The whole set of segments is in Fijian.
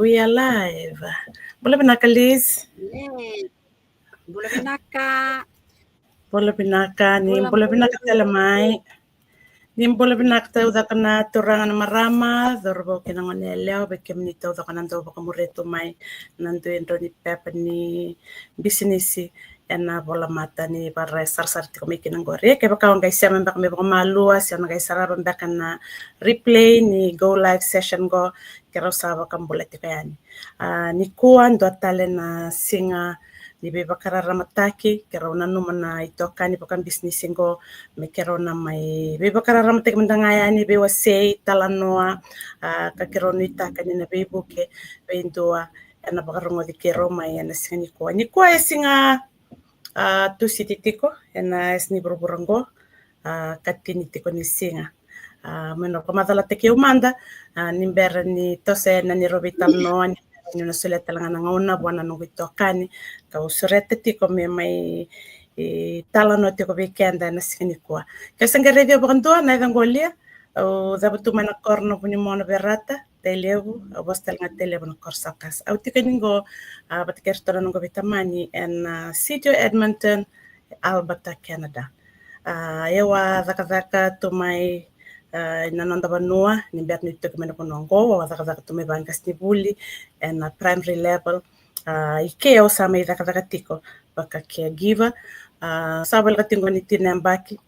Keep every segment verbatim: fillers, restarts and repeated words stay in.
We are live. Bula vinaka, Liz. Yes. Bula vinaka. Bula vinaka, ni bula vinaka tale mai. Ni bula vinaka taucoko na turaga, na marama, cauravou kei na gone yalewa, vei kemuni taucoko na dau vakamuria tu mai na dui drau ni pepa ni bisinisi ena volamata ni vara e sarasara tiko mai kina qori. Kevaka o qai sema beka me vakamalua se o na qai sarava beka na replay ni go live session qo, keirau sa vakabula tiko yani. A, nikua dua tale na siga ni veivakararamataki, keirau nanuma na itokani vakabisinisi qo me keirau na mai veivakararamataki mada ga yani, veiwasei, talanoa, a, ka keirau nuitaka ni na veivuke vei dua ena vakarogoci keirau mai ena siga nikua. Nikua e siga, a, Tusiti tiko ena yasa ni vuravura qo, a, katini tiko ni siga. A, me na vakamacalataki au mada, a, ni bera ni toso ena neirau veitalanoa, ni bera niu na solia tale ga na gauna vua na noqu itokani, kau sureta tiko me mai, e, talanoa tiko vei keda ena siga nikua. Ke sa qai raici au vakadua, na yacaqu o Lia, au cavutu mai na koro na Vunimono, Verata, Tailevu, au vosa tale ga Tailevu na koro Sokasa. Au tiko yani qo, a, vata kei iratou na noqu veitamani ena, a, City of Edmonton, Alberta, Canada. A, au a cakacaka tu mai, a, ena noda vanua ni bera niu toki mai na vanua qo, au a cakacaka tu mai vaqasenivuli ena, a, primary level. A, i ke au sa mai cakacaka tiko vaka caregiver. A, sa voleka tiko ni tini na yabaki.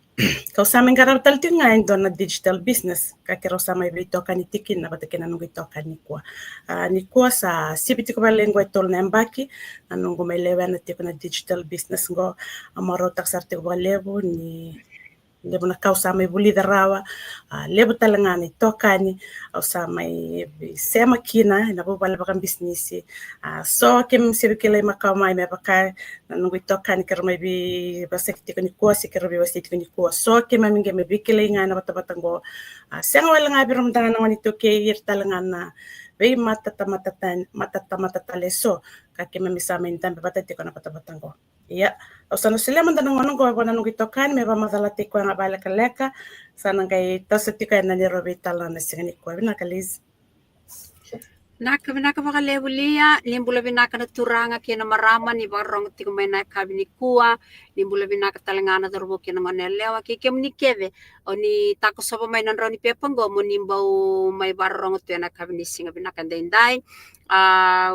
Kau sa mai qarava tale tiko ga e dua na digital business, ka keirau sa mai veitokani tiko kina vata kei na noqu itokani nikua. A, nikua sa sivi tiko vale qo e tolu na yabaki na noqu mai lewena tiko na digital business qo. A, marautaka sara tiko vakalevu ni levu na ka au sa mai vulica rawa, a, levu tale ga na itokani au sa mai sema kina ena vuvale vakabisinisi. A, so keimami se veikilai makawa mai me vaka na noqu itokani keirau mai veivosaki tiko nikua, se keirau veiwasei tiko nikua. So keimami qai mai veikilai ga ena vatavata qo. A, sega wale ga vei ira mada ga na gone iTaukei, ira tale ga na veimatatamata, matatamata tale eso ka keimami sa mai dabe vata tiko ena vatavata qo. Ia, au sa na solia mada na gauna qo vua na noqu itokani me vakamacalataki koya ga vakalekaleka. Sa na qai toso tiko ena neirau veitalanoa na siga nikua. Vinaka, Liz. Vinaka, vinaka vakalevu Lia. Ni bula vinaka na turaga kei na marama ni vakarorogo tiko mai na yakavi nikua. Ni bula vinaka tale ga na cauravou kei na gone yalewa kei kemuni kece o ni takosova mai na drau ni pepa qo mo ni bau mai vakarorogo tu ena yakavi ni siga vinaka edaidai. A,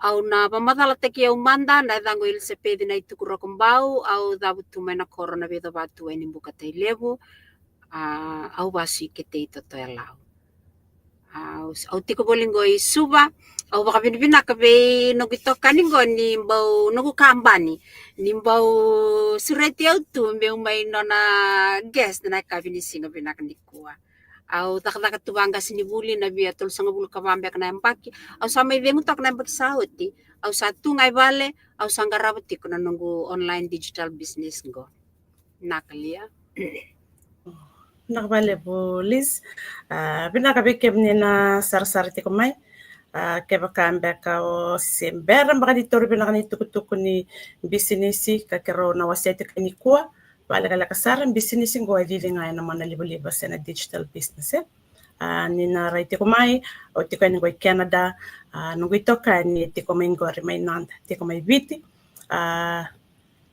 au na vakamacalataki au mada, na yacaqu o Elisapeci Naituku Rokobau, au cavutu mai na koro na Veicovatu, Wainibuka, Tailevu. A, au vasu i Ketei, Totoyalau. A, au, au tiko voli qo i Suva. Au vakavinavinaka vei noqu itokani qo ni bau, noqu kabani, ni bau sureti au tu meu mai nona guest na yakavi ni siga vinaka nikua. Au cakacaka tu vaqasenivuli na via tolusagavulu ka va beka na yabaki. Au sa mai cegu toka na yabaki sa oti. Au sa tu ga i vale, au sa qarava tiko na noqu online digital business qo. Vinaka, Lia. Vinaka vakalevu, Liz. A, vinaka vei kemuni na sarasara tiko mai. A, kevaka beka o se bera beka ni taura vinaka na itukutuku ni bisinisi ka keirau na wasea tiko nikua, vakalekaleka sara, bisinisi qo e cici ga ena monalivaliva se na digital business, e. A, ni na rai tiko mai, au tiko yani qo i Canada. A, noqu itokani e tiko mai qori, mai noda, tiko mai Viti. A,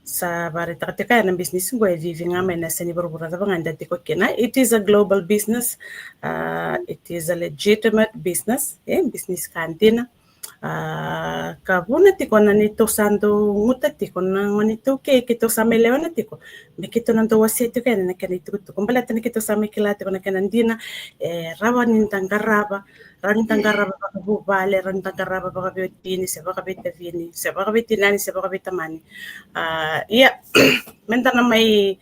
sa vakaraitaka tiko ya na bisinisi qo e cici ga mai na yasa ni vuravura cava ga eda tiko kina. It is a global business. A, it is a legitimate business, e, bisinisi ka dina. A, ka vuna tiko na neitou sa dau guta tiko na gone iTaukei, keitou sa mai lewena tiko me keitou na dau wasea tiko yani na kena itukutuku, baleta ni keitou sa mai kila tiko na kena dina. E rawa ni da qarava, rawa ni da qarava vakavuvale, rawa ni da qarava vakaveiwatini se vakaveitacini se vakaveitinani se vakaveitamani. A, ia, meda na mai,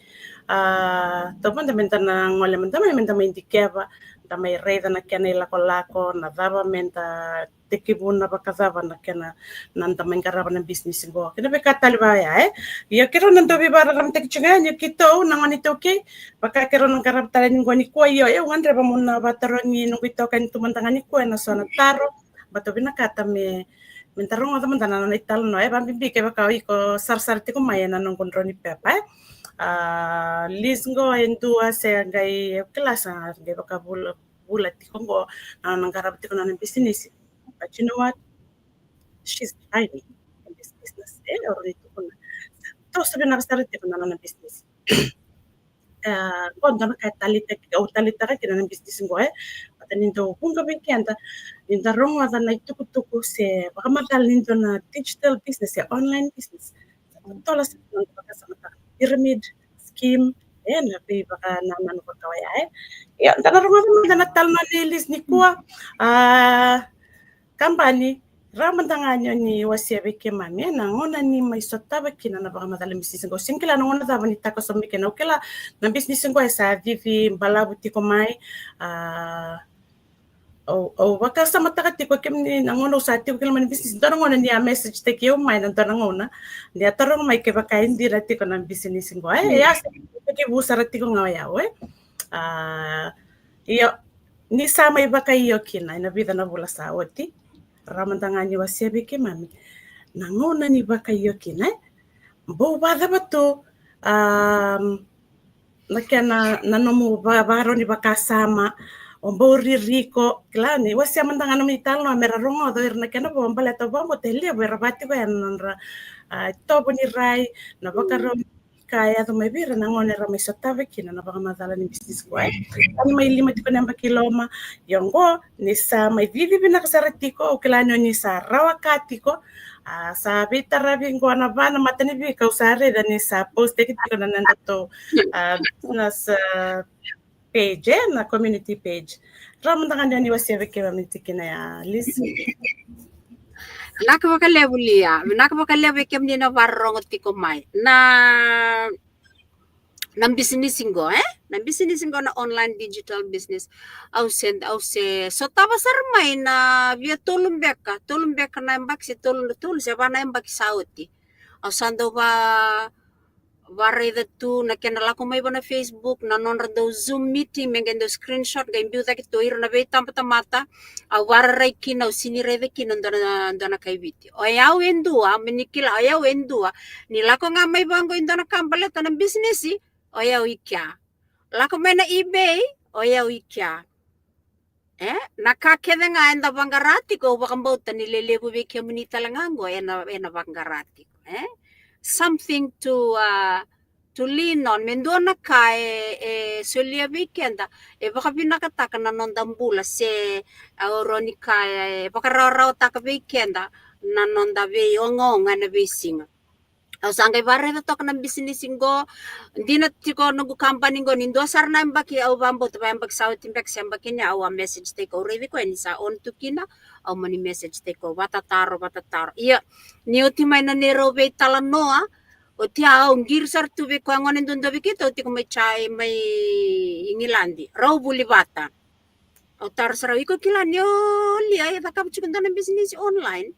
a, tou mada meda na gole mada mai, meda mai dikeva, da mai raica na kena ilakolako, na cava meda tekivuna, vakacava na kena, na da mai qarava na bisinisi qo kei na veika tale vaya, e. Ia keirau na dau veivakararamataki tiko ga yani, keitou na gone iTaukei, vaka keirau na qarava tale yani qo nikua. Io, au gadreva meu na vakatarogi noqu itokani tu mada ga nikua ena so na taro, baleta au vinakata me, meda rogoca mada na nona italanoa, e, vakabibi kevaka o iko sarasara tiko mai ena noqu drau ni pepa, e. A, Liz qo e dua se qai, au kila sa qai vakavula, vula tiko qo na nona qarava tiko na nona bisinisi. But you know what? She's thriving in this business. E, au rawa ni tukuna. Toso vinaka sara tiko na nona business. E, qo dua na ka e taleitaki, au taleitaka kina na business qo, e. Baleta ni dau vuqa vei keda ni da rogoca na itukutuku se vakamacala ni dua na digital business, se online business. Sa totola sara na noda vakasamataka, pyramid scheme, e, na veivakanananu vaka oya, e. Ia, da na rogoca mada na talanoa nei Liz nikua. A, kabani, rawa mada ga ni o ni wasea vei keimami, e, na gauna ni mai sotava kina na vakamacala ni bisinisi qo. Sega ni kila na gauna cava ni takoso mai kina. Au kila na bisinisi qo e sa cici balavu tiko mai. A, au, au vakasamataka tiko kemuni na gauna au sa tiko kina mai na bisinisi. Dua na gauna ni a message taki au mai na dua na gauna. Ni a taroga mai kevaka e dina tiko na bisinisi qo. E, e a sa tekivu sara tiko ga o yau, e. A, io, ni sa mai vakaio kina ena vica na vula sa oti. Rawa mada ga ni wasea vei keimami na gauna ni vakaio kina, e. Bau vakacava tu, am, na kena, na nomu va-, vakarau ni vakasama, o bau ririko, kila ni wasea mada ga nomu italanoa me ra rogoca o ira na kena vo, baleta au vakabauta e levu era vaka tiko ya na nodra, a, itovo ni rai, na vakarau ni ka e yaco mai vei ira na gauna era mai sotava kina na vakamacala ni bisinisi qo, e. Sa mai lima tiko na yabaki i loma, ia qo ni sa mai cici vinaka sara tiko, au kila ni o ni sa rawa ka tiko. A, sa veitaravi qo na va na matanifika, au sa raica ni sa post taki tiko na nodatou, a, business, a, page, e, na community page. Rawa mada ga ni o ni wasea vei keimami tikina ya, Liz. Vinaka vakalevu, Lia. Vinaka vakalevu vei kemuni na vakarorogo tiko mai. Na, na bisinisi qo, e? Na bisinisi qo na online digital business. Au se, au se sotava sara mai na via tolu beka, tolu beka na yabaki se tolu, tolu se va na yabaki sa oti. Au sa dau va, varaica tu na kena lako mai va na Facebook, na nodra dau Zoom meeting, me qai dau screenshot, qai biu cake tu ira na veitabatamata. Au vararai kina, au sini raica kina dua na, dua na kai Viti. O yau e dua, me ni kila, o yau e dua ni lako ga mai vaqo e dua na ka baleta na bisinisi, o yau i kea. Lako mai na eBay, o yau i kea. E, na ka kece ga eda vaqara tiko, au vakabauta ni lelevu vei kemuni tale ga qo ena, ena vaqara tiko, e. Something to, uh, to lean on. Me dua na ka e, e solia vei keda, e vakavinakataka na noda bula se, a, o rawa ni ka e vakarawarawataka vei keda na noda veiogaoga ena veisiga. Au sa qai varaica toka na bisinisi qo. Dina tiko noqu kabani qo ni dua sara na yabaki, au vakabauta va yabaki sa oti beka se yabaki ni, au a message taki koya, au raici koya ni sa on tu kina, au mani message taki koya, vatataro, vatataro. Ia, ni oti mai na neirau veitalanoa, oti au qiri sara tu vei koya, gone duadua vei keitou tiko mai Chai, mai Igiladi, rau vuli vata. Au taro sara, iko kila ni o Lia e cakava tiko dua na bisinisi online?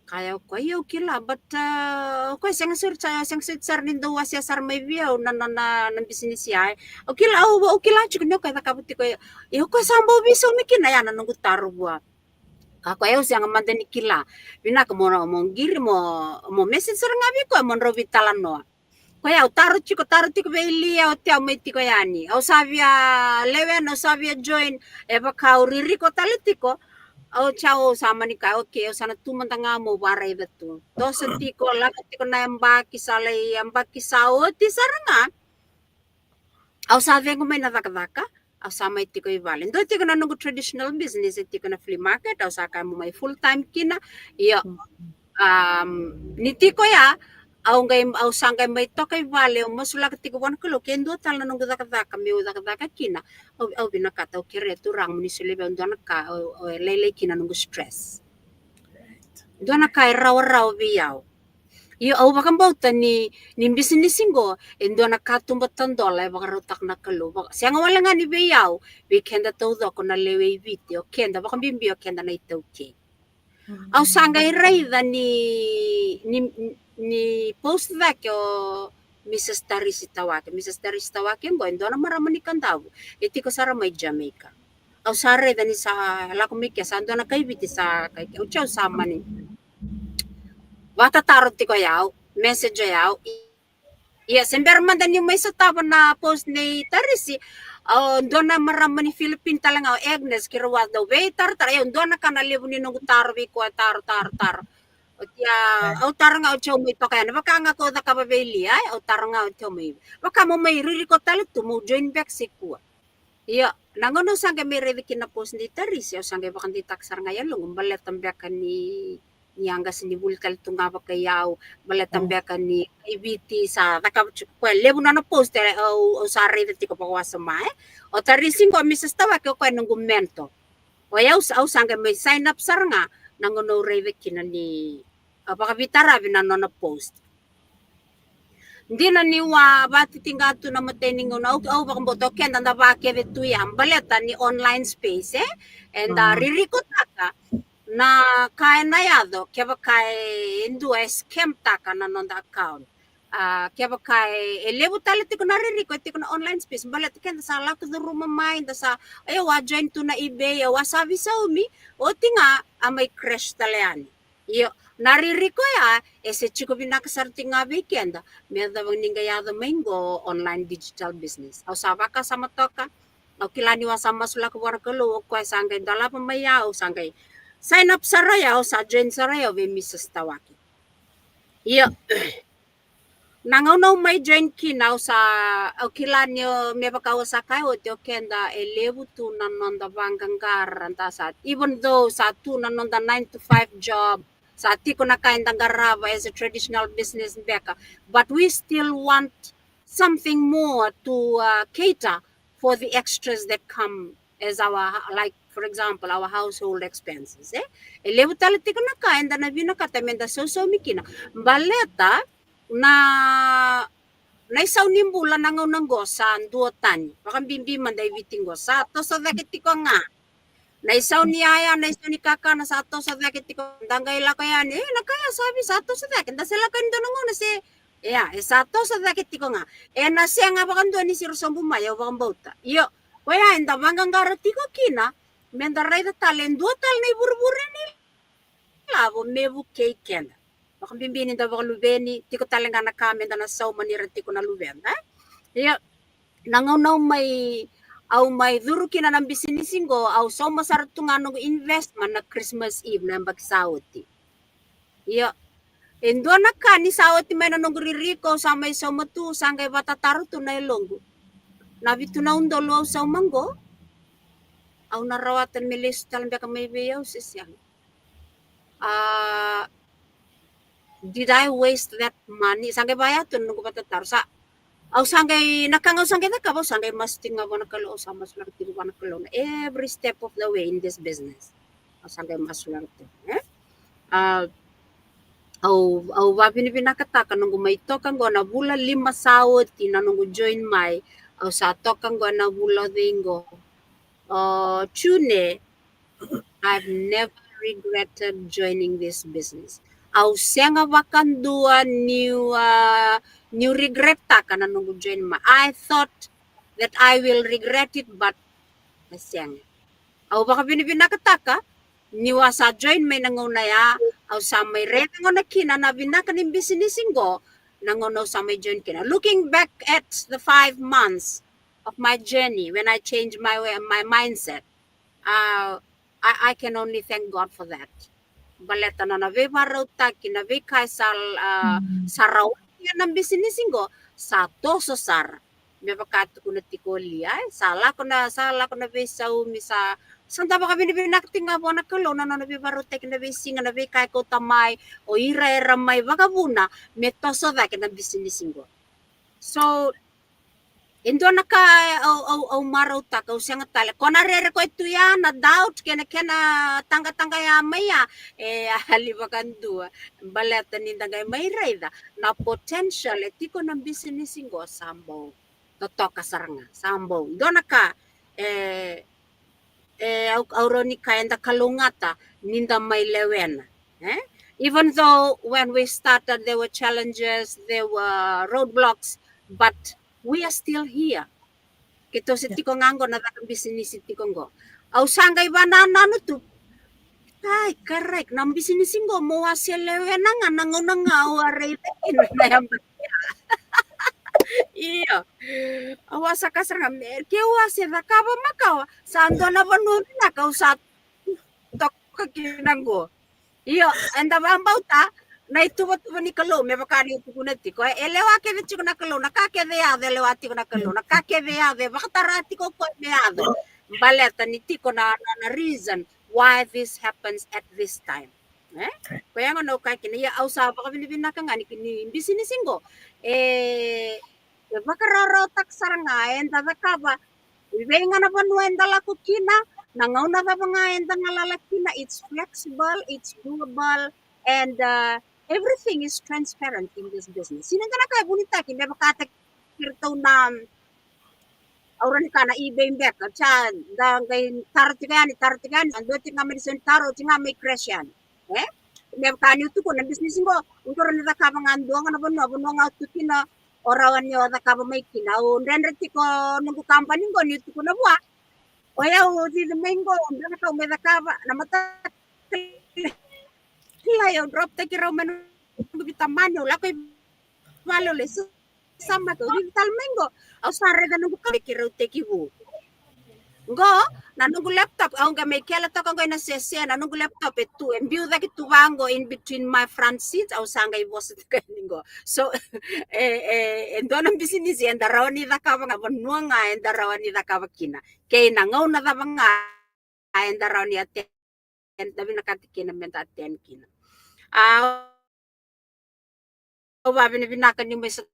Kaya o koya, io, au kila, but, uh, o koya sega soti sa, sega soti sara ni dau wasea sara mai vei au na, na, na, na bisinisi ya. Au kila, au, au kila tiko ni o koya e cakava tiko ya. Ia o koya sa bau veisaumi kina ya na noqu taro vua. Ka koya, au sega mada ni kila. Vinaka mo, mo qiri, mo, mo message sara ga vei koya mo drau veitalanoa. Koya au taro tiko, taro tiko vei Lia, oti au mai tiko yani. Au sa via lewena, au sa via join, e vaka au ririko tale tiko. Au sa, au sa mani kaya, okay, au sa na tu mada ga meu varaica tu. Toso tiko, lako tiko na yabaki, sa lai yabaki sa oti sara ga. Au sa cegu mai na cakacaka, au sa mai tiko i vale. Dua tiko na noqu traditional business, e tiko na flea market, au sa kaya meu mai full time kina. Io. Mm. Um, ni tiko ya, au qai, au sa qai mai toka i vale, au masulaka tiko vua na Kalou ke dua tale na noqu cakacaka meu cakacaka kina. Au, au vinakata, au kerea, Turaga, mo ni solia vei au dua na ka, au, au lailai kina noqu stress. Dua na ka e rawarawa vei au. Io, au vakabauta ni, ni bisinisi qo e dua na katuba tadola e vakarautaka na Kalou. Vaka, sega wale ga ni vei au, vei keda taucoko na lewe i Viti, o keda, vakabibi o keda na iTaukei. Mm. Au sa qai raica ni, ni, ni post cake o Mrs Tarisi Tawake. Mrs Tarisi Tawake qo e dua na marama ni Kadavu. E tiko sara mai Jamaica. Au sa raica ni sa lako mai ke, sa dua na kai Viti sa kai ke. Au, au sa mani vatataro tiko o yau, message o yau. Ia, se bera mada niu mai sotava na post nei Tarisi, au dua na marama ni Philippine tale ga o Agnes, keirau a dau veitaratara, ia dua na ka na levu ni noqu taro vei koya, taro, taro, taro. Oti a, au taro ga oti au mai toka yani, vaka ga ko cakava vei Lia, e, au taro ga oti au mai. Vaka mo mai ririko tale tu, mo join back se kua. Io, na gauna au sa qai mai raica kina na post nei Tarisi, au sa qai vakadeitaka sara ga e yaloqu, baleta beka ni, ni a qasenivuli tale tu ga vakai au, baleta beka ni kai Viti sa cakava tiko koya, levu na nona post, e, au, au sa raica tiko vakawasoma, e. O Tarisi qo, Mrs Tawake, o koya e noqu mentor. O yau sa, au sa qai mai sign up sara ga na gauna au raica kina ni a vakaveitaravi na nona post. Dina niu a vakatitiqa tu na imatai ni gauna, au, au vakabauta o keda da vakece tu ya, baleta ni online space, e? Eda ririkotaka na ka ena yaco kevaka e dua e scam taka na noda account. A, kevaka e, e levu tale tiko na ririko e tiko na online space, baleta keda sa lako curuma mai, da sa, e, au a join tu na eBay, au a sa veisaumi, oti ga a mai crash tale yani. Io, na ririko ya e se tiko vinaka sara tiko ga vei keda me yacova ni qai yaco mai qo online digital business. Au sa vakasama toka, au kila niu a sa masulaka vua na Kalou, o koya sa qai dolava mai ya, au sa qai sign up sara ya, au sa join sara ya vei Mrs Tawake. Io. Na gauna au mai join kina, au sa, au kila ni o, me vaka au sa kaya oti, o keda e levu tu na noda vaqaqara, da sa, even though sa tu na noda nine to five job, sa tiko na ka eda qarava as a traditional business beka, but we still want something more to, uh, cater for the extras that come as our, like, for example, our household expenses, e? E levu tale tiko na ka eda na vinakata meda sausaumi kina. Baleta na, na isau ni bula na gauna qo sa duatani. Vakabibi mada e Viti qo, sa toso cake tiko ga. Na isau ni yaya, na isau ni kakana sa toso cake tiko. Da qai lako yani, e, na ka ya sa vi sa toso cake. Da se lako yani dua na gauna se, ia, e sa toso cake tiko ga. E na sega vakadua ni siro sobu mai, au vakabauta. Io, koya eda vaqaqara tiko kina meda raica tale e dua tale na ivurevure ni lavo me vukei keda. Vakabibi ni da vakaluveni, tiko tale ga na ka meda na sauma ni ra tiko na luveda, e? Ia, na gauna au mai, au mai curu kina na bisinisi qo, au sauma sara tu ga noqu investment na Christmas Eve na yabaki sa oti. Ia, e dua na ka ni sa oti mai na noqu ririko, au sa mai sauma tu, sa qai vatataro tu na yaloqu. Na vitu na udolu au sauma qo, au na rawata me lesu tale beka mai vei au se sega? A, did I waste that money? Sa qai vaya tu na noqu vatataro. Sa, au sa qai, na ka ga au sa qai cakava, au sa qai masu tiko ga vua na Kalou, au sa masulaka tiko vua na Kalou na every step of the way in this business. Au sa qai masulaka tiko, e? A, au, au vavinavinakataka noqu mai toka qo na vula lima sa oti na noqu join mai, au sa toka qo na vula o cei qo? O, June, I've never regretted joining this business. Au sega vakadua niu, a, niu regret taka na noqu join mai. I thought that I will regret it, but e sega. Au vakavinavinakataka niu a sa join mai na gauna ya, au sa mai raica gona kina na vinaka ni bisinisi qo na gauna au sa mai join kina. Looking back at the five months of my journey when I changed my way, my mindset, uh, I, I can only thank God for that. Baleta na nona veivarautaki, na veika e sa, uh, sa rawata na bisinisi qo, sa toso sara. Me vaka tukuna tiko o Lia, e, sa lako na, sa lako na veisaumi, sa, sa da vakavinavinaka tiko ga vua na Kalou na nona veivarautaki na veisiga, na veika e kauta mai, o ira era mai vakavuna me toso cake na bisinisi qo. So, e dua na ka au, au, au marautaka, au sega tale. Ko na rere ko e tu ya, na doubt kei na kena taqataqa ya mai ya, e yali vakadua. Baleta ni da qai mai raica na potential e tiko na bisinisi qo sa bau totoka sara ga, sa bau. Dua na ka, e, e, au, au rawa ni kaya eda kalougata ni da mai lewena, e? Even though when we started there were challenges, there were roadblocks, but we are still here. Keitou se tiko ga qo na caka bisinisi tiko qo. Au sa qai vanananu tu. Ai, correct. Na bisinisi qo mo a se lewena ga na gauna ga au a raica kina na yabaki. Io. Au a saka sara ga me ke au a se cakava makawa sa dua na vanua vinaka au sa toka kina qo. Io, eda vakabauta na ituvatuva ni Kalou me vaka ni tukuna tiko, e lewa kece tiko na Kalou, na ka kece yaco e lewa tiko na Kalou, na ka kece yaco e vakatara tiko o koya me yaco. Baleta ni tiko na, na, na reason why this happens at this time. E? Koya gona au kaya kina, ia au sa vakavinavinaka ga ni, ni bisinisi qo. E, e vakarawarawataka sara ga eda cakava i vei ga na vanua eda lako kina, na gauna cava ga eda galala kina, it's flexible, it's doable, and uh, everything is transparent in this business. Sina ga na ka e vunitaki me vakataki iratou na, au rawa ni kaya na eBay beka, sa da qai taro tiko yani, taro tiko yani, a dua tiko ga mai ni sa ni taro, tiko ga mai crash yani. E? Me vaka niu tukuna na bisinisi qo, au rawa ni cakava ga dua ga na vanua, vanua ga au tu kina, o rawa ni o cakava mai kina. Au dredre tiko noqu kabani qo niu tukuna vua. O yau au cici mai qo, au dredre kau mai cakava, na mataka lailai au drop taki rau mai noqu vitamani, au lako i vale, au lai sa mata, au cici tale mai qo. Au sa raica noqu ka keirau tekivu. Qo, na noqu laptop, au qai mai kele toka qo ena sese, na noqu laptop e tu, e biu cake tu vaqo in between my front seats, au sa qai vosa toka yani qo. So, e, e, e dua na bisinisi eda rawa ni cakava ga vanua ga eda rawa ni cakava kina. Kei na gauna cava ga eda rawa ni attend, da vinakata kina meda attend kina. A, au vavinavinaka ni mai sotava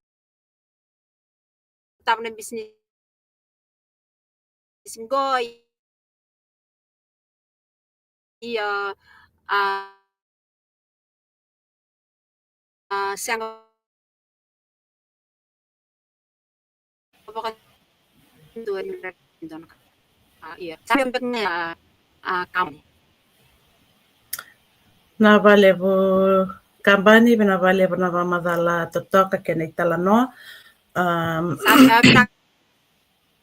na bisinisi qo. Ia, a, a, sega vakadua ni dua na ka. A, ia, sa via beka ga, a, a, kabani. Na valevu kabani, vina valevu na vakamacala totoka kei na italanoa. Um, sa via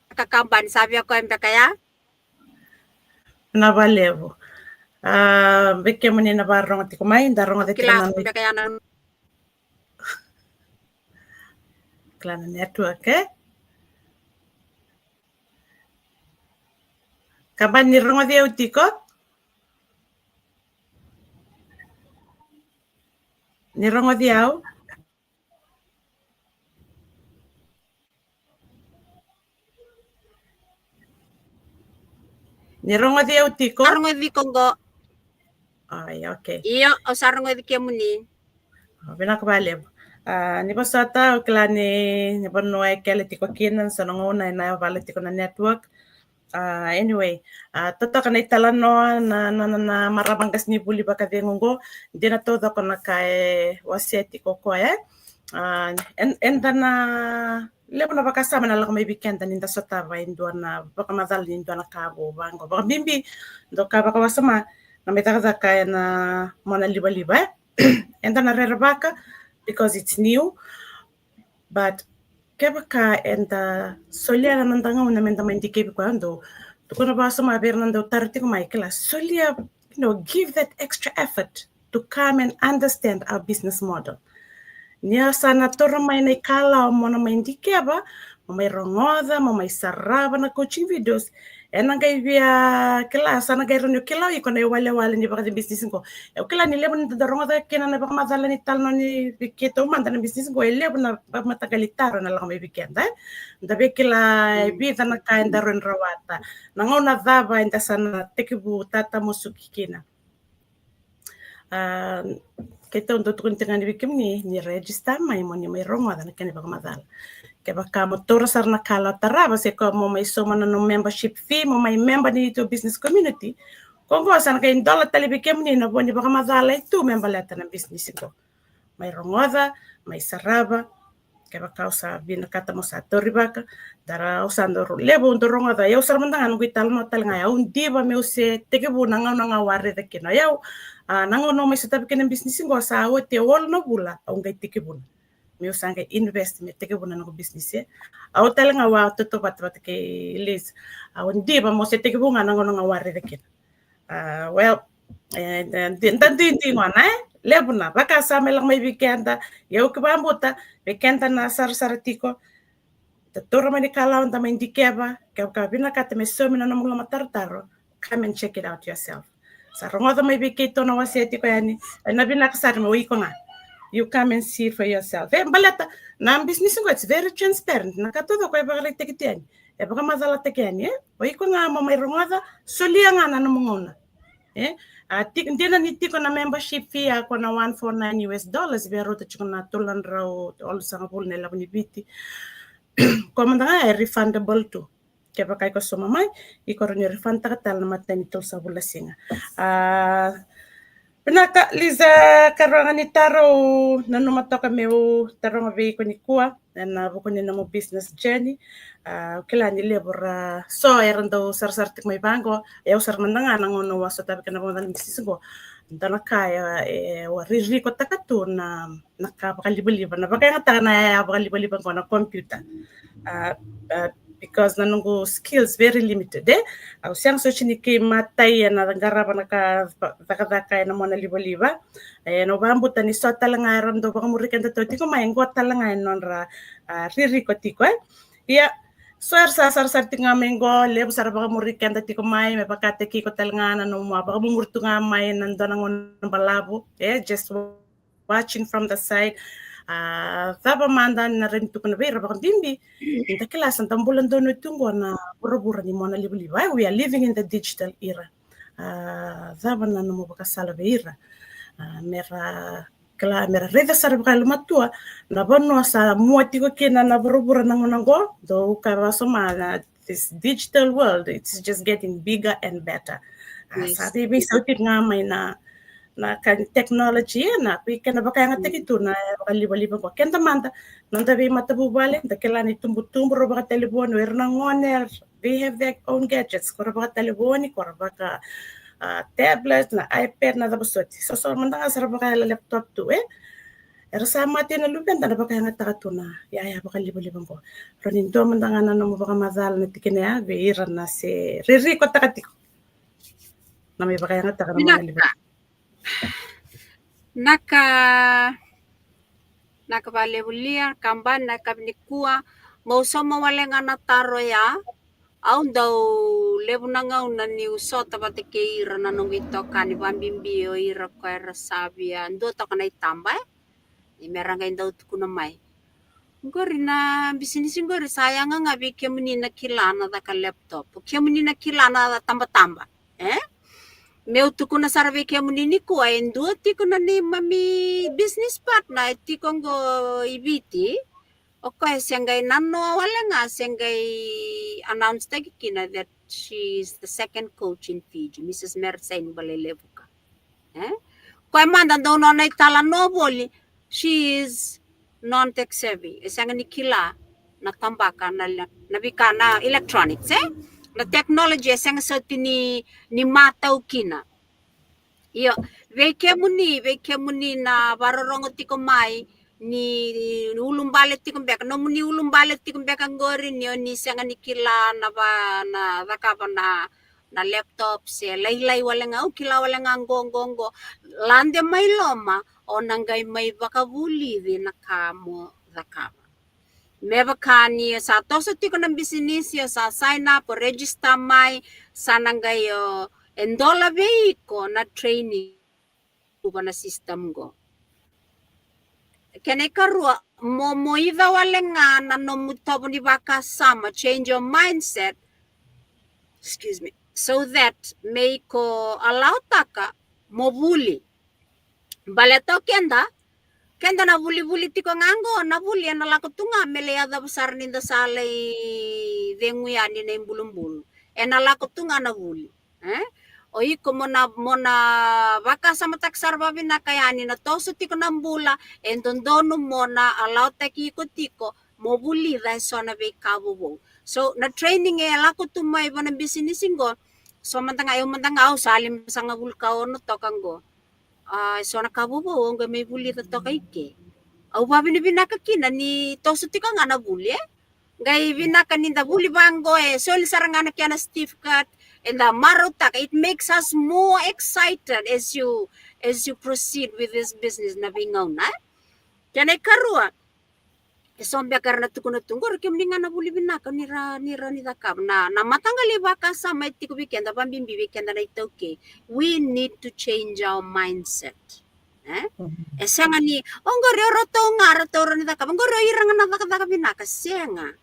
beka kabani, sa via koya beka ya. Na valevu. A, vei kemuni na varogo tiko mai, da rogo tiko na beka ya na kila na network, e? Kabani, ni rogoci au tiko? Ni rogoci au? Ni rogoci au tiko? Sa rogoci iko qo. Ai, okay. Io, au sa rogoci kemuni. O, vinaka valevu. A, ni vosota, au kila ni, ni vanua e kele tiko kina, so na gauna ena yavala tiko na network. A, anyway, a, totoka na italanoa na, na, na, na marama qasenivuli vakacegu qo, dina taucoko na ka e wasea tiko o koya, e? A, en, eda na levu na vakasama na lako mai vei keda ni da sotava e dua na vakamacala ni dua na ka vou vaqo. Vakabibi dua ka vakawasoma na mai cakacaka ena mona livaliva, e? Eda na rerevaka because it's new. But kevaka eda solia na noda gauna meda mai dikevi koya, dou tukuna vakawasoma vei ira na dau taro tiko mai, kila, solia, you know, give that extra effort to come and understand our business model. Ni o sa na toro mai na ikalawa mo na mai dikeva, mo mai rogoca, mo mai sarava na coaching videos, ena qai via, kila, sa na qai rawa ni o kila o iko na iwalewale ni vakabisinisi qo. Au kila ni levu ni da rogoca kina na vakamacala ni talanoa ni vei keitou mada na bisinisi qo, e levu na vakamataqali taro ena lako mai vei keda, e? Da via kila e vica na ka eda rawa ni rawata. Na gauna cava eda sa na tekivu tatamusuki kina. A, keitou dau tukuna tiko ga ni vei kemuni ni register mai mo ni mai rogoca na kena ivakamacala. Kevaka mo taura sara na kalawa tarava, se ko mo mai sauma na nomu membership fee, mo mai member ni tou business community, ko qo sa na qai dola tale vei kemuni na vo ni vakamacala e tu me baleta na bisinisi qo. Mai rogoca, mai sarava. Kevaka o sa vinakata mo sa taurivaka, dara o sa dau ro-, levu dau rogoca, au sara mada ga noqu italanoa tale ga, au diva meu se tekivu na gauna ga au a raica kina o yau. A, na gauna au mai sotava kina na bisinisi qo sa oti e walu na vula au qai tekivuna. Meu sa qai invest me tekivuna noqu bisinisi, e. Au tale ga au a tautauvata vata kei Liz. Au diva meu se tekivu ga na gauna ga au a raica kina. A, well, e, e, di-, da duidui gona, e? Levu na vakasama e lako mai vei keda, ia au ke vakabuta, vei keda na sarasara tiko, Taura mai na ikalawa, da mai dikeva, kevaka vinakata me saumi na nomu lomatarotaro, come and check it out yourself. Sa rogoca mai vei keitou na wase tiko yani, e na vinaka sara me o iko ga. You come and see for yourself. E baleta na business qo, it's very transparent. Na ka taucoko e vakaraitaki tu yani, e vakamacalataki yani, e. O iko ga mo mai rogoca, solia ga na nomu gauna. E, a, ti-, dina ni tiko na membership fee, a, ko na one four nine U S dollars, via rauta tiko na tolu na drau tolusagavulu na ilavo ni Viti. Ko mada ga e refundable tu. Kevaka iko sauma mai, iko rawa ni refund taka tale na matai ni tolusagavulu na siga. A, vinaka, Liza, karoga ni taro, nanuma toka meu taroga vei iko nikua ena vuku ni nomu business journey. A, au kila ni levu ra so era dau sarasara tiko mai vaqo, e au sara mada ga na gauna au a sotava kina na vakamacalataki business qo. Dua na ka e, e, au a ririkotaka tu na, na ka vakalivaliva, na vakayagataka na yaya vakalivaliva qo na computer. A, a, because na noqu skills very limited, e. Au sega soti ni kei matai ena qarava na ka va-, cakacaka ena mona livaliva. E, na vakabuta ni so tale ga era dau vakamuri keda tiko mai, qo tale ga e nodra, a, ririko tiko, e. Ia, so era sa sarasara tiko ga mai qo, levu sara vakamuri keda tiko mai, me vakataki iko tale ga na nomu a vakamumuri tu ga mai na dua na gauna balavu, e, just watching from the side. A, cava mada na rawa ni tukuna vei ira vakabibi, da kila sa da bula donu tu qo na vuravura ni mona livaliva. We are living in the digital era. A, cava na nomu vakasala vei ira? A, mera kila, mera raica sara vakayalomatua na vanua sa mua tiko kina na vuravura na gauna qo, dou kaya vakasoma na this digital world, it's just getting bigger and better. A, sa veiveisau tiko ga mai na, na ka ni technology, e, na vei kena vakayagataki tu na vakalivaliva qo. Keda mada, noda veimatavuvale, da kila na itubutubu, ra vakatalevoni, o ira na gone, they have their own gadgets, ko ra vakatalevoni, ko ra vaka, a, tablet, na iPad, na cava soti. So, so mada ga sa ra vakayala laptop tu, e. Era sa mate na luveda, na vakayagataka tu na yaya vakalivaliva qo. Rawa ni dua mada ga na nomu vakamacala na tikina ya vei ira na se ririkotaka tiko na mai vakayagataka na mona livaliva. Naka, naka vakalevu Lia, kabani na yakavi nikua, meu sauma wale ga na taro ya. Au dau levu na gauna niu sota vata kei ira na noqu itokani, vakabibi o ira ko era sa via dua toka na itaba, e. Ni mera qai dau tukuna mai. Qori na bisinisi qori sa yaga ga vei kemuni na kila na caka laptop. Kemuni na kila na tabataba, e? Meu tukuna sara vei kemuni nikua, e dua tiko na neimami business partner, e tiko qo i Viti. O koya se qai nanoa wale ga, se qai announce taki kina that she is the second coach in Fiji, Missus Mersain Balelevuka. E? Koya mada dau nona italanoa voli, she is non-tech savvy. E sega ni kila na tabaka na, na veika na electronics, e? Na technology e sega soti ni, ni matau kina. Io, vei kemuni, vei kemuni na vakarorogo tiko mai, ni ulubale tiko beka, nomuni ulubale tiko beka qori, ni o ni sega ni kila na va, na cakava na, na laptop, se lailai wale ga, au kila wale ga qo, qo, qo. Lade mai loma, o na qai mai vakavulici na ka mo cakava. Me vaka ni o sa toso tiko na bisinisi, o sa sign up, o register mai, sa na qai o, e dola vei iko na training va na system qo. Kena ikarua, mo, mo ica wale ga na nomu tovo ni vakasama, change your mindset, excuse me, so that me iko allow taka mo vuli. Baleta o keda, keda na vulivuli tiko ga qo, na vuli ena lako tu ga me lai yacova sara ni da sa lai cegu yani na ibulubulu. Ena lako tu ga na vuli. E? O iko mo na, mo na vakasamataka sara vavinaka yani na toso tiko na bula, e dodonu mo na allow taki iko tiko mo vulica eso na veika vovou. So, na training e lako tu mai va na bisinisi qo, so mada ga, eu mada ga au sa limasagavulu ka ono toka qo. A, eso na ka vovou au qai mai vulica toka i ke. Au vavinavinaka kina ni toso tiko ga na vuli, e? Qai vinaka ni da vuli vaqo, e soli sara ga na kena certificate, e da marautaka. It makes us more excited as you, as you proceed with this business na veigauna, e? Kena ikarua, E so beka era na tukuna tu qori, kemuni ga na vuli vinaka ni ra, ni ra ni cakava. Na, na mataqali vakasama e tiko vei keda, vabibi vei keda na iTaukei. We need to change our mindset. Eh? E sega ni, o qori o ratou ga, ratou ra ni cakava. Qori o ira ga na cakacaka vinaka, sega.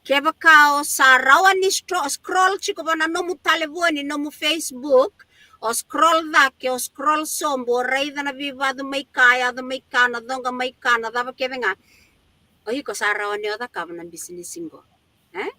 Kevaka o sa rawa ni stro-, scroll tiko va na nomu talevoni, nomu Facebook, o scroll cake, o scroll sobu, o raica na veivacu mai ka, yaco mai ka, na coqa mai ka, na cava kece ga. O iko sa rawa ni o cakava na bisinisi qo. Eh?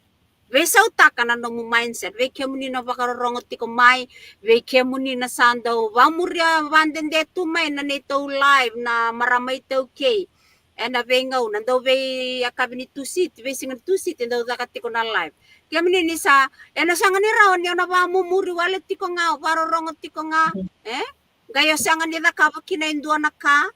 Veisautaka na nomu mindset, vei kemuni na vakarorogo tiko mai, vei kemuni na sa dau vamuria vadede tu mai na neitou live na marama iTaukei. Ena veigauna, dau veiyakavi ni Tusiti, veisiga ni Tusiti, dau caka tiko na live. Kemuni ni sa, ena sega ni rawa ni o na vamumuri wale tiko ga, o varorogo tiko ga, eh? Qai o sega ni cakava kina e dua na ka.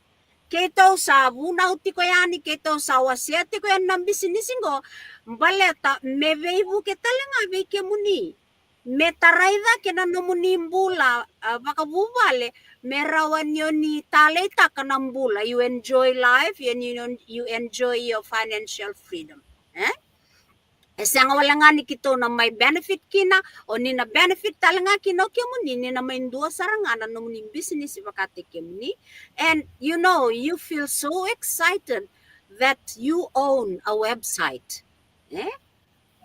Keitou sa vunau tiko yani, keitou sa wasea tiko yani na bisinisi qo, baleta me veivuke tale ga vei kemuni. Me tarai cake na nomuni bula, a, vakavuvale, me rawa ni o ni taleitaka na bula. You enjoy life, you, you, you enjoy your financial freedom. Eh? E sega wale ga ni keitou na mai benefit kina, o ni na benefit tale ga kina o kemuni, ni na mai dua sara ga na nomuni bisinisi vakataki kemuni. And you know, you feel so excited that you own a website. Eh?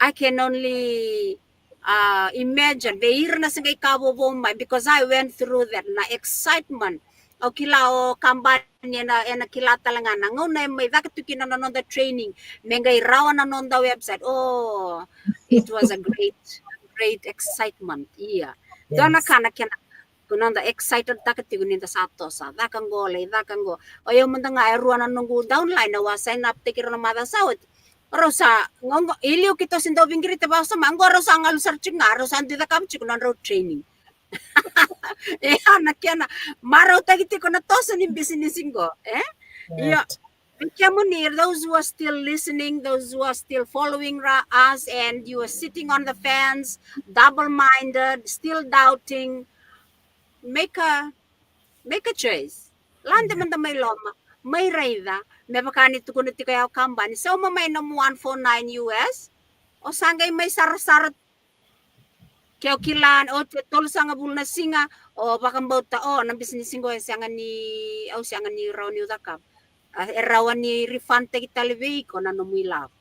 I can only, uh, imagine vei ira na se qai ka vovo mai, because I went through that, na excitement. Au kila o kabani ena, ena kila tale ga na gauna e mai caka tu kina na noda training, me qai rawa na noda website. Oh, it was a great, great excitement. Ia. Dua na ka na kena, ko noda excited taka tiko ni da sa tosa. Caka qo, lai caka qo. O yau mada ga e rua na noqu downline, au a sign up taki rau na macawa sa oti. Rau sa, qo, qo, i liu keitou se dau veiqirita vakasama, qo rau sa galu sara tiko ga, rau sa dui cakava tiko na nodrau training. Ia, na kena marautaki tiko na toso ni bisinisi qo, eh? Ia, vei kemuni, those who are still listening, those who are still following ra-, us, and you are sitting on the fence, double-minded, still doubting, make a, make a choice. Lade mada mai loma, mai raica, me vaka ni tukuna tiko ya o kabani, sauma mai nomu one four nine U S, o sa qai mai sarasara, ke o kila, o te tolusagavulu na siga, o vakabauta, o na bisinisi qo e sega ni, au sega ni rawa niu cakava. A, e rawa ni refund taki tale vei iko na nomu ilavo.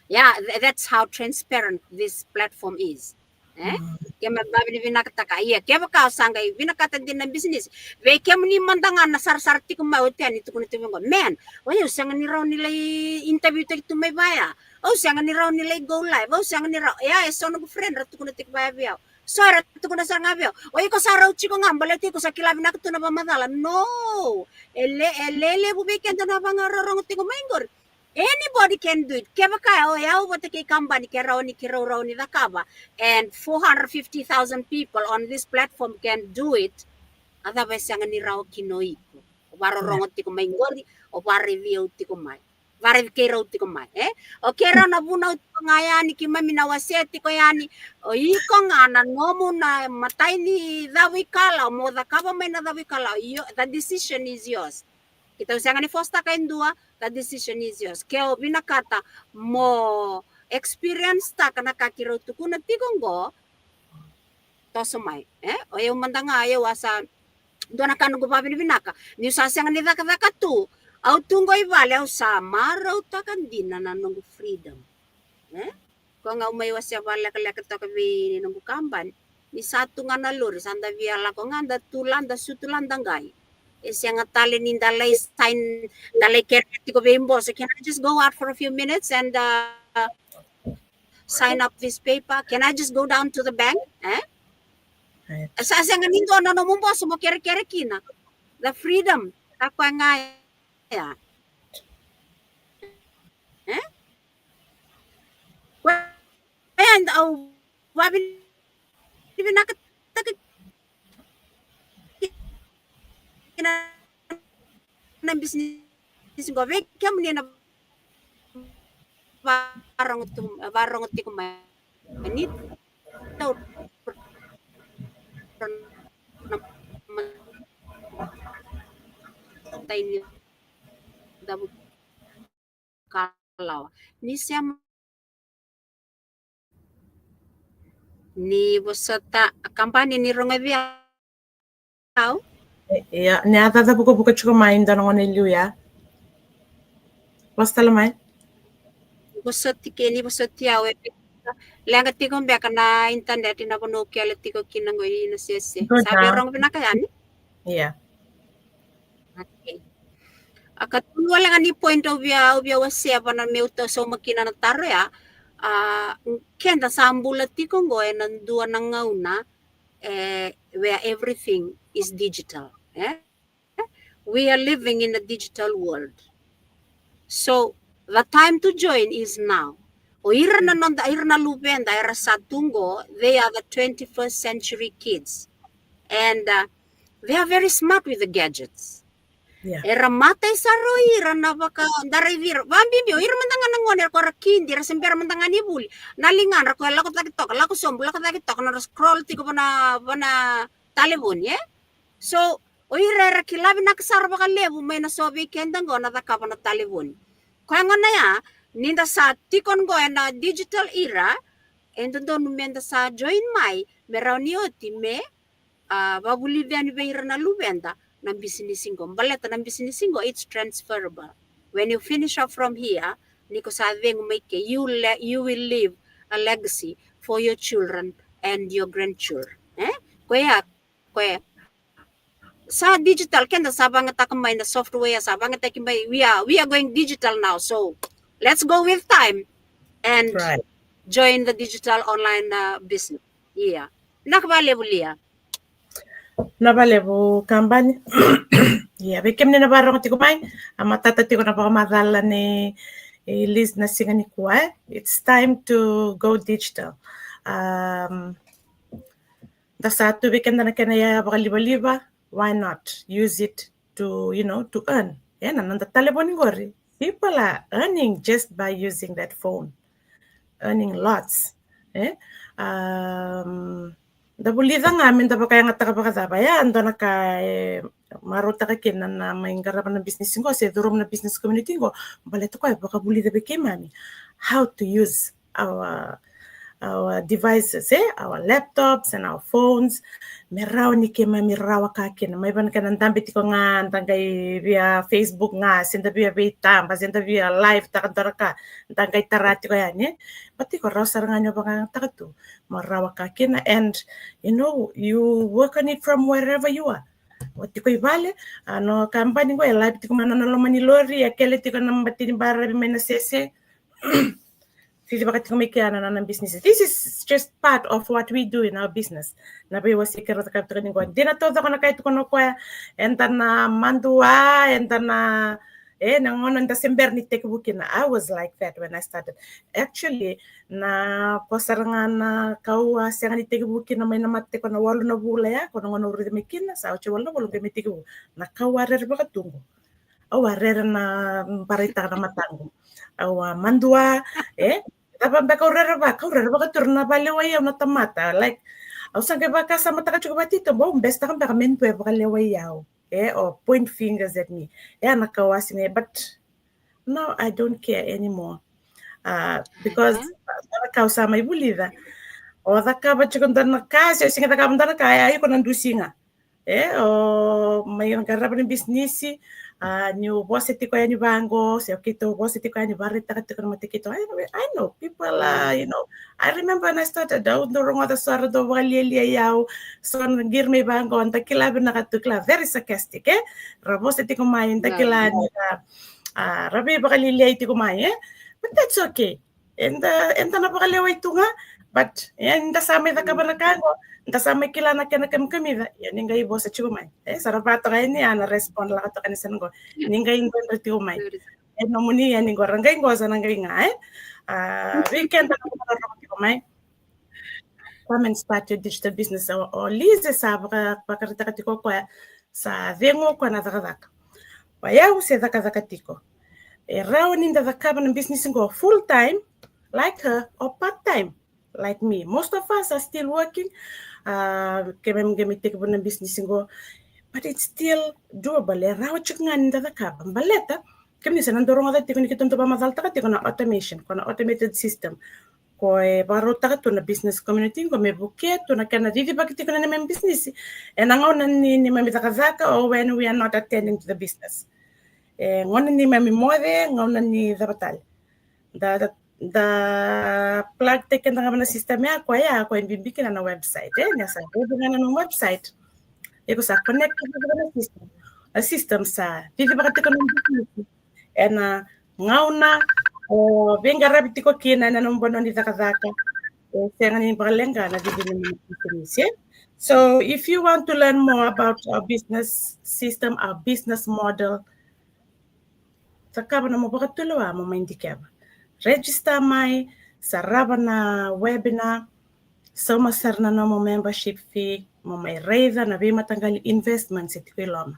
Yeah, th-, that's how transparent this platform is. Eh? Ke me vavinavinakataka, ia, kevaka o sa qai vinakata dina na bisinisi. Vei kemuni mada ga na sarasara tiko mai, o tea ni tukuna tiko vei qo, man, o yau sega ni rawa ni lai interview taki tu mai vaya. Au sega ni rawa ni lai go live, au sega ni rawa. Ia, e so noqu friend ra tukuna tiko vaya vei au. So era tukuna sara ga vei au, o iko sa rau tiko ga, baleta iko sa kila vinaka tu na vakamacala. No. E le, e lelevu vei keda na vakarorogo tiko mai qori. Anybody can do it. Kevaka o yau vata kei kabani, ke rawa ni keirau rawa ni cakava. And four hundred fifty thousand people on this platform can do it. A cava e sega ni rawa kina o iko? O vakarorogo tiko mai qori, o vakaraici au tiko mai. Vakaraici keirau tiko mai, eh? O keirau na vunau tiko ga yani, keimami na wasea tiko yani. O iko ga na nomu na imatai ni cavuikalawa, mo cakava mai na cavuikalawa. Yo-, the decision is yours. Keitou sega ni force taka e dua, the decision is yours. Ke o vinakata mo experience taka na ka keirau tukuna tiko qo, toso mai, eh? O yau mada ga, o yau a sa, dua na ka noqu vavinavinaka, niu sa sega ni cakacaka tu, au tu qo i vale, au sa marautaka dina na noqu freedom, eh? Ko ga au mai wasea vakalekaleka toka vei noqu kabani, ni sa tu ga na lori, sa da via lako ga, da tu la, da sutu la, da qai. E sega tale ni da lai sign, da lai kere tiko vei boso, can I just go out for a few minutes and, uh, sign up this paper? Can I just go down to the bank? Eh? Right. Sa sega ni dua na nomu boso mo kerekere kina. The freedom. Ka koya ga ya. Eh? Koya au vavinavinakataka kina na bisinisi qo, vei kemuni na varogo tu, varogo tiko mai, ni tau na matai ni cavuikalawa. Lawa. Ni sema. Ni vosota, a Kabani, ni rogoci au? Ia, ni a caca vukavuka tiko mai e dua na gauna e liu ya. Vosa tale mai. Vosoti ke, ni vosoti au e leqa tiko beka na internet ena vanua au kele tiko kina qo i Nasese. Sa via rogo vinaka yani? Ia. Okay. A ka tolu wale ga ni point au via, au via wasea vata na meu tau sauma kina na taro ya. A, keda sa bula tiko qo ena dua na gauna, e, where everything is digital, e? We are living in a digital world. So the time to join is now. O ira na noda, ira na luveda era sa tu qo, they are the twenty-first century kids. And, uh, they are very smart with the gadgets. Era matai sara o ira na vaka, da raici ira. Vabibi o ira mada ga na gone era ko ra kidi, era se bera mada ga ni vuli. Na ligadra ko e lako cake toka, lako sobu, lako cake toka, na ra scroll tiko vana, vana talevoni, e? So o ira era kila vinaka sara vakalevu mai na so vei keda qo na cakava na talevoni. Koya gona ya, ni da sa tiko qo ena digital era, e dodonu me da sa join mai, me rawa ni oti me, a, vavulici yani vei ira na luveda na bisinisi qo. Baleta na bisinisi qo, it's transferable. When you finish off from here, ni ko sa cegu mai ke, you le-, you will leave a legacy for your children and your grandchildren. E? Koya, koya. Sa digital, keda sa vagataka mai na software, sa vagataki mai, we are, we are going digital now. So let's go with time and join the digital online, uh, business. Ia. Vinaka vakalevu Lia. Vinaka vakalevu Kabani. Ia, vei kemuni na varogo tiko mai, a matata tiko na vakamacala nei Liz na siga nikua, e? It's time to go digital. Um, da sa tu vei keda na kena iyaya vakalivaliva, why not use it to, you know, to earn? E, na noda talevoni qori, people are earning just by using that phone. Earning lots. E? Um, da vulica ga me da vakayagataka vakacava. Ia, dua na ka e marautaka kina na mai qarava na business qo se curuma na business community qo, baleta koya e vakavulica vei keimami how to use our, our devices, e, our laptops and our phones, me rawa ni keimami rawaka kina. Mai vei na kena dabe tiko ga, da qai via Facebook ga, se da via veitaba, se da via live taka dua na ka, da qai tara tiko yani, e. But iko rawa sara ga ni o vakayagataka tu mo rawaka kina, and, you know, you work on it from wherever you are. O tiko i vale, a, no Kabani qo e live tiko mai na nona loma ni lori, e kele tiko na bati ni baravi mai Nasese. Cicivaka tiko mai kea na nona business. This is just part of what we do in our business. Na veiwasei keirau cakava tiko ni qo. Dina taucoko na ka e tukuna o koya, eda na madua, eda na, e, na gauna da se bera ni tekivu kina. I was like that when I started. Actually, na ko sara ga na kau a sega ni tekivu kina mai na mate ko na walu na vula ya, ko na gauna au raica mai kina, sa oti walu na vula qai mai tekivu. Na kau a rerevaka tu qo. Au a rere na baraitaka na mataqu. Au a madua, e? Cava beka au rerevaka, au rerevaka tu na vakalewai au na tamata. Like, au sa qai vakasamataka tiko vakatitobu, au besetaka beka me dua e vakalewai au. E, o point fingers at me. E, na ka au a sega, but now I don't care anymore. Uh, because na ka au sa mai vulica. O cakava tiko dua na ka, se o sega cakava dua na ka, e, iko na dusiga. E, o mai qarava na bisinisi, a, niu vosa tiko yani vaqo, se o keitou vosa tiko yani, varaitaka tiko na mate keitou. I, I know people, uh, you know, I remember when I started, au dau rogoca so era dau vakalialia i au, so na qiri mai vaqo, da kila vinaka tu, kila, very sarcastic, e? Ra vosa tiko mai, da kila ni ra, a, ra veivakalialiai tiko mai, e? But that's okay. Eda, eda na vakalewai tu ga, but, e, eda sa mai cakava na ka qo, eda sa mai kila na kena kamikamica, ia ni qai vosa tiko mai. E, sa ra vatoka yani, a na respond lako toka ni sa na qo. Ni qai dredre tiko mai. E, nomuni yani qo, ra qai qo, sa na qai ga, e. A, vei keda na ka ra tiko mai. Come and start your digital business. O, o Liz sa vaka, vakaraitaka tiko o koya, sa cegu o koya na cakacaka. O yau se cakacaka tiko. E rawa ni da cakava na business qo full time, like her, or part time, like me. Most of us are still working. Uh, keimami qai mai tekivu na business qo, but it's still doable. E rawa tiko ga ni da cakava. Baleta, Kemuni sa na dau rogoca tiko ni keitou dau vakamacalataka tiko na automation, ko na automated system. Ko e vakarautaka tu na business community qo me vukea tu na kena cicivaki tiko na neimami bisinisi. Ena gauna ni neimami cakacaka or when we are not attending to the business. E gauna ni neimami moce, gauna ni cava tale. Da, da, da plug taki keda ga va na system ya, ko ya, ko e bibi kina na website, e, ni sa bibi ga na nomu website. Iko sa connect tiko na system. Na system sa cicivaka tiko na bisinisi. Ena gauna o veiqaravi tiko kina ena nomu vanua ni cakacaka. E sega ni vakaleqa na cici ni bisinisi, e. So if you want to learn more about our business system, our business model, cakava na nomu vakatulewa mo mai dikeva. Register mai, sarava na webinar, sauma sara na nomu membership fee, mo mai raica na veimataqali investments e tiko i loma.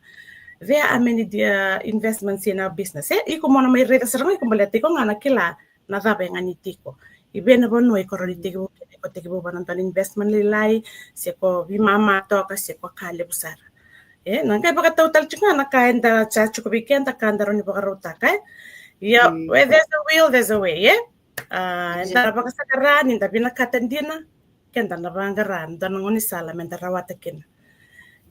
There are many, uh, investments in our business. E, iko mo na mai raica sara ga iko baleta iko ga na kila na cava e gani tiko. I vei na vanua iko rawa ni tekivu kina, iko tekivu va na dua na investment lailai, se ko veimama toka, se ko ka levu sara. E, na qai vakatau tale tiko ga na ka eda sa tiko vei keda ka da rawa ni vakarautaka, e. Ia, where there's a will, there's a way, e. A, eda na vakasaqara ni da vinakata dina, keda na vaqara dua na gaunisala me da rawata kina.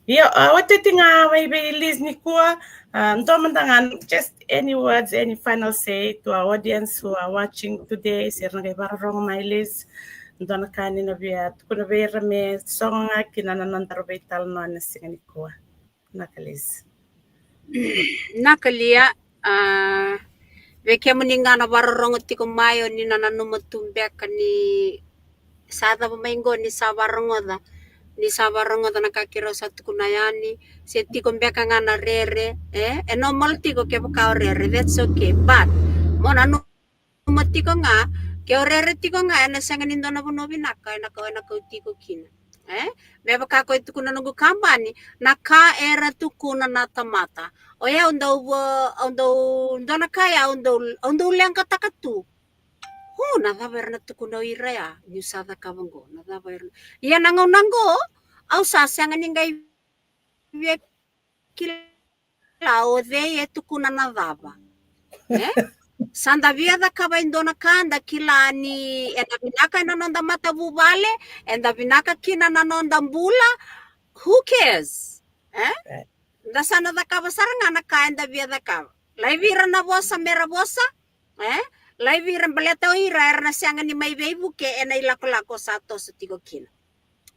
Io, a, oti ga mai vei Liz nikua, a, dua mada ga, just any words, any final say to our audience who are watching today, se ra na qai vakarorogo mai, Liz, dua na ka ni na via tukuna vei ira me sogo ga kina na nodaru veitalanoa ena siga nikua. Vinaka Liz. Vinaka Lia, a, vei kemuni ga na vakarorogo tiko mai, o ni na nanuma tu beka ni sa cava mai qo ni sa vakarogoca, ni sa vakarogoca na ka keirau sa tukuna yani, se tiko beka ga na rere, e, e normal tiko kevaka o rere, that's okay, but mo nanuma tiko ga, ke o rere tiko ga, ena sega ni dua na vanua vinaka ena kau, ena kau tiko kina. E? Me vaka ko e tukuna noqu kabani, na ka era tukuna na tamata. O yau au dau, au dau, dua na ka ya au dau, au dau leqataka tu. Hu, na cava era na tukuna o ira ya, niu sa cakava qo, na cava era. Ia na gauna qo, au sa sega ni qai via kila o cei e tukuna na cava. E? Sa da via cakava e dua na ka, da kila ni eda vinaka ena noda matavuvale, eda vinaka kina na noda bula, who cares? E? Da sa na cakava sara ga na ka eda via cakava. Laivi ira na vosa mera vosa, e? Laivi ira baleta o ira era na sega ni mai veivuke ena ilakolako sa toso tiko kina.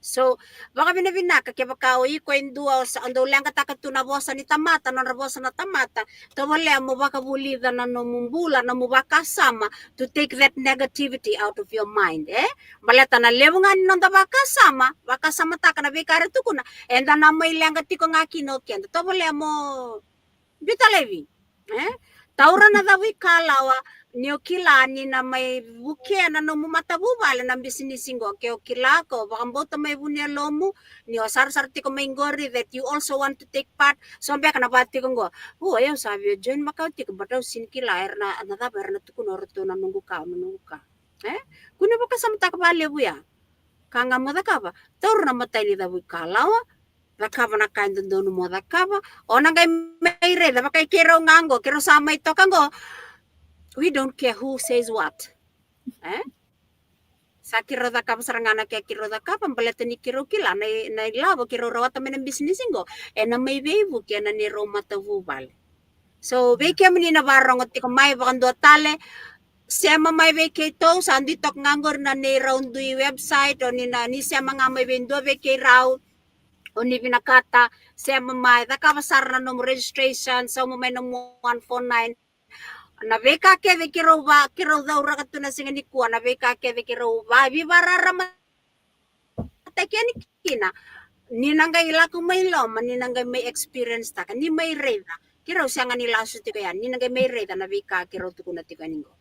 So, vakavinavinaka kevaka o iko e dua o sa, o dau leqataka tu na vosa ni tamata, nodra vosa na tamata, tovolea mo vakavulica na nomu bula, nomu vakasama, to take that negativity out of your mind, e? Baleta na levu ga ni noda vakasama, vakasamataka na veika era tukuna, eda na mai leqa tiko ga kina o keda. Tovolea mo biuta laivi, e? Taura na cavuikalawa, ni o kila ni na mai vukea na nomu matavuvale na bisinisi qo, ke o kila ko vakabauta mai vu ni yalomu, ni o sarasara tiko mai qori that you also want to take part. So beka na vaka tiko qo, o yau sa via join makawa tiko, but au sega ni kila era na, na cava era na tukuna o ratou na noqu ka, na noqu ka. E? Kua ni vakasamataka vakalevu ya. Ka ga mo cakava, taura na imatai ni cavuikalawa, cakava na ka e dodonu mo cakava. O na qai mai raica, vaka i keirau ga qo, keirau sa mai toka qo. We don't care who says what. E? Sa keirau cakava sara ga na ka keirau cakava, baleta ni keirau kila na, na ilavo keirau rawata mai na bisinisi qo, ena mai veivuke ena neirau matavuvale. So vei kemuni na vakarogo tiko mai, vakadua tale, sema mai vei keitou, sa dui toka ga qori na neirau dui website, o ni na, ni sema ga mai vei dua vei keirau, o ni vinakata, sema mai, cakava sara na nomu registration, sauma mai nomu one four nine. Na veika kece keirau va, keirau cauraka tu na siga nikua, na veika kece keirau va, veivakararamataki yani kina. Ni na qai lako mai loma, ni na qai mai experience taka, ni mai raica. Keirau sega ni lasu tiko yani, ni na qai mai raica na veika keirau tukuna tiko yani qo.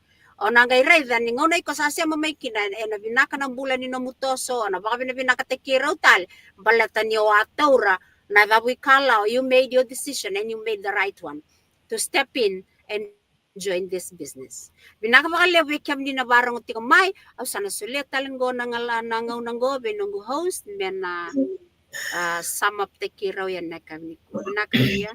O na qai raica ni gauna iko sa sema mai kina, ena vinaka na bula ni nomu toso, o na vakavinavinakataki keirau tale, baleta ni o a taura na cavuikalawa, you made your decision and you made the right one to step in and join this business. Vinaka vakalevu vei kemuni na vakarogo tiko mai, au sa na solia tale qo na gala, na gauna qo vei noqu host me na, a, sum up taki rau yani na ka nikua. Vinaka Lia.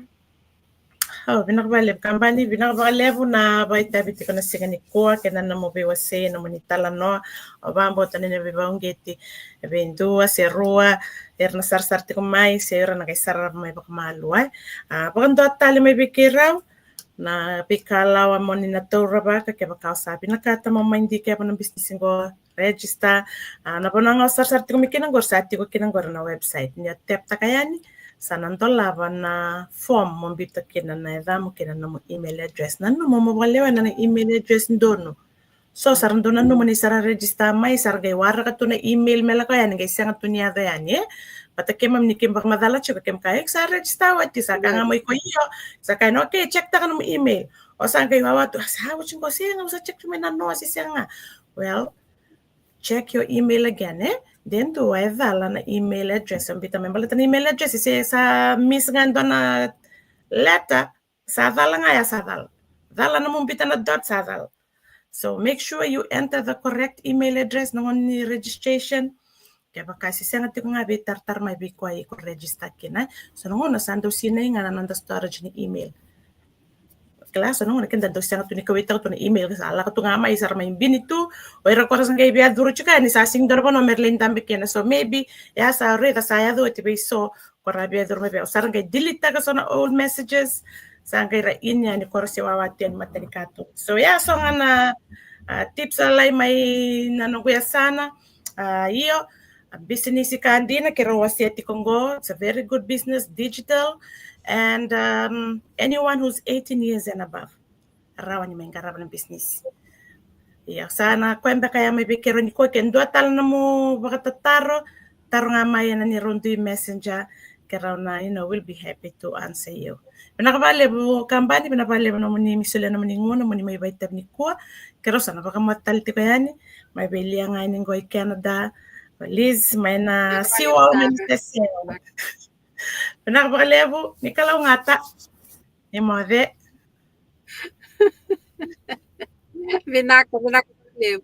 Au, vinaka vakalevu kabani, vinaka vakalevu na vakaitavi tiko na siga nikua kei na nomu veiwasei, nomuni talanoa. Au vakabauta ni na veivakauqeti e vei dua se rua era na sarasara tiko mai, se era na qai sarava mai vakamalua. A, vakadua tale mai vei keirau na veikalawa mo ni na taura vaka, kevaka o sa vinakata mo mai dikeva na bisinisi qo, register. A, na vanua ga o sarasara tiko mai kina qori sa tiko kina qori na website. Ni a tap taka yani, sa na dolava na form mo biuta kina na yacamu kei na nomu email address. Nanuma mo vakalewena na email address donu. So sa ra dau nanuma ni sa ra register mai, sa ra qai waraka tu na email me lako yani, qai sega tu ni yaco yani, e? Vata keimami ni keimami vakamacala tiko, keimami kaya, "E, sa register oti?" Sa kaya ga mai o iko, "Io." Sa kaya, "Okay, check taka nomu email." O sa qai wawa tu, "A, sa oti qo, sega, au sa check tu mai na noa, se sega." Well, check your email again, e? De dua e cala na email address o biuta mai, baleta na email address, se sa miss ga e dua na letter, sa cala ga ya, sa cala. Cala nomu biuta na dot, sa cala. So make sure you enter the correct email address na gauna ni registration. Kevaka se sega tiko ga, veitaratara mai vei koya iko register kina. So na gauna sa dau sinai ga na noda storage ni email. Kila, so na gauna keda dau sega tu ni kauwaitaka tu na email, sa lako tu ga mai, sa ra mai bini tu. O ira ko ra sa qai via curu tiko yani, sa sega ni dua na vanua me ra lai dabe kina. So maybe ya sa raica sa yaco oti vei so ko ra via curu mai vei au. Sa ra qai delete taka so na old messages, sa qai ra in yani ko ra se wawa tu yani mata ni katoni. So ya so ga na, a, tips lalai mai na noqu yasana. A, io, a, bisinisi ka dina keirau wasea tiko qo, it's a very good business, digital, and, um, anyone who's eighteen years and above rawa ni mai qarava na bisinisi. Ia, sa na koya beka ya mai vei keirau nikua. Ke dua tale nomu vakatataro, taro ga mai ena neirau dui messenger, keirau na, you know, will be happy to answer you. Vinaka vakalevu kabani, vinaka vakalevu nomuni mai solia nomuni gauna mo ni mai vakaitavi nikua. Keirau sa na vakamata tale tiko yani mai vei Liaga yani qo i Canada, Liz mai na Seawall mai na Seseo. Vinaka vakalevu, ni kalougata. Ni moce. Vinaka, vinaka vakalevu.